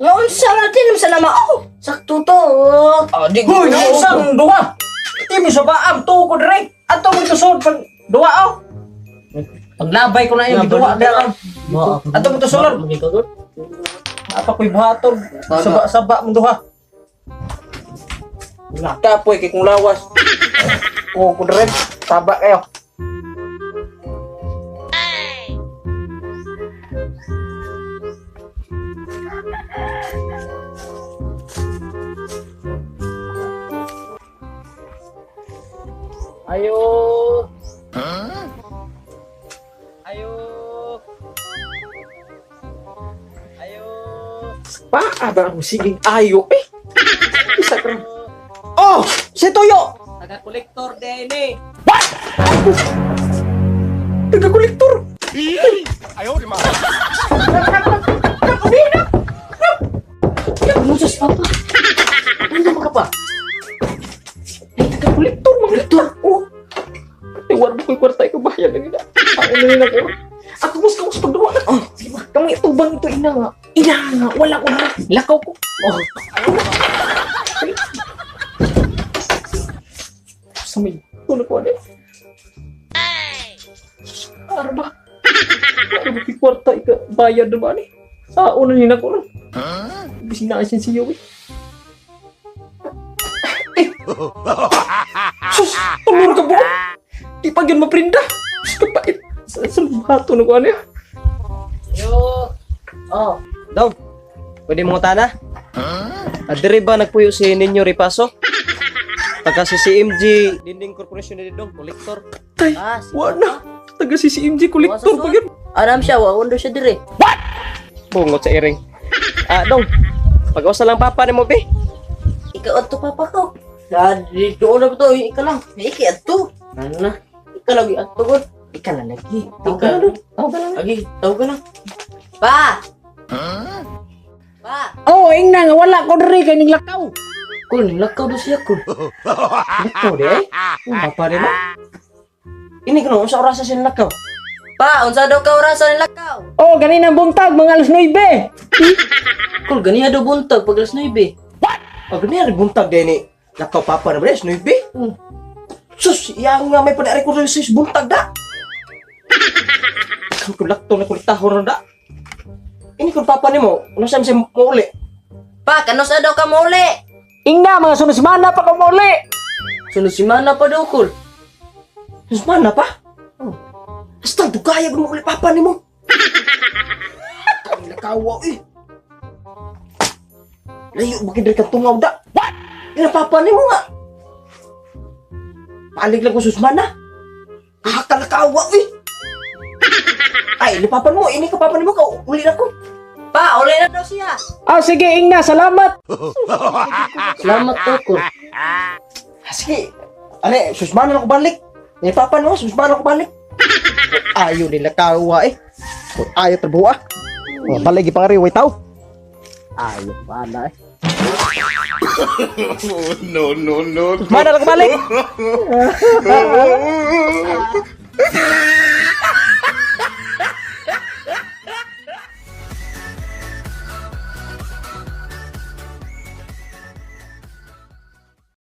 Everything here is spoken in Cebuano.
Nga unsa nga din sa nama oh. Sakto to. Oh. Ah, di Hoy, nausang duha. Di mo sa baam tuo ko dire. Ato mo tusod pag duha oh. Paglabay ko na yung duha dira. Ato mo tusulod. Apa ko'y buhaton. Saba saba mo duha. Kapoy kay kung lawas. Oh, ko dire. Taba kayo. Ayo. Ayo. Ayo. Paa ba ang siging ayo eh? Isa ka. Oh, si Toyo. Taga-kolektor din eh. Taga-kolektor. Ayaw, di ma. Ano sa papa? Ano naman ka pa? Ay, taga-kolektor, mga kolektor. Oh. Tiwar mo ko'y kwarta ikaw bahaya lagi na. Ang ano nila ko. Ako mas kamus pagduwa na. Oh, sige ba? Kamu itubang ito ina nga. Ina nga, wala ko na. Lakaw ko. Oh. Sa may tulog ko ano. Arba. Arba ko'y kwarta ika bayad naman eh. Ah, una nila ko ron. Bisina ka siya eh. Sus, tulor ka buo. Di pa yun maprinda. Sus, kapait. Sa bato na ko ano yun. Ayo. Oh. Dong, pwede mo tana? Ah, diri ba nagpuyo si Ninyo Ripaso? Taga si CMG Dinding Corporation ni Dong, kolektor. Tay, Ah, si wala. Taga CCMG collector pa yun. Aram siya, wa undo siya dire. Bungot sa iring. Ah, Dong, pag-usa lang papa nimo be. Ikaw adto papa ko. Sa dito na to, ikaw lang. Iki adto. Ano na? Ikaw lagi adto gud. Ikaw na lagi. Tawag ka na dong. Tawag ka na. Lagi, tawag ka na. Pa. Pa. Oh, ingna nga wala ko diri kay ning lakaw. Kul, nilakaw do siya kul. Lakaw di ay. Oh, papa nimo. Ini kuno unsa orasa siya nilakaw? Pa, unsa daw ka orasan nilakaw? Oh, ganinang buntag mga alas 9. Kul, ganiha daw buntag pag alas 9. Oh, gani rin buntag din ni. Lakaw papa na ba alas 9? Sus, yang nga may panari ko sa buntag da. Kung lakto na kuliktahon na da. Ini kung papa nimo, ano sa siya mauli? Pa, kano sa daw ka mauli? Ingna mga sunod semana pa ko mauli. Sunod semana pa daw kul. Sus mana pa? Oh. Basta dugaya gud mauli papa nimo. Kami nakawa eh. Layo ba kay kang tungaw da? What? Ina papa nimo nga. Palig lang ko susmana. Ah, kalakawa eh. Ay, ni papa mo, ini ka papa nimo ka uli na ko. Pa, uli na daw siya. Ah, sige ingna, salamat. Salamat to kul. Ah, sige. Ale, susmana na ko balik. Ni papa nimo, susmana ko balik. Ayo nila kawa eh. Ayo trabaho ah. Oh, balik ipangari way tao. Ayo bala eh. No, no, no. Susmana na ko balik.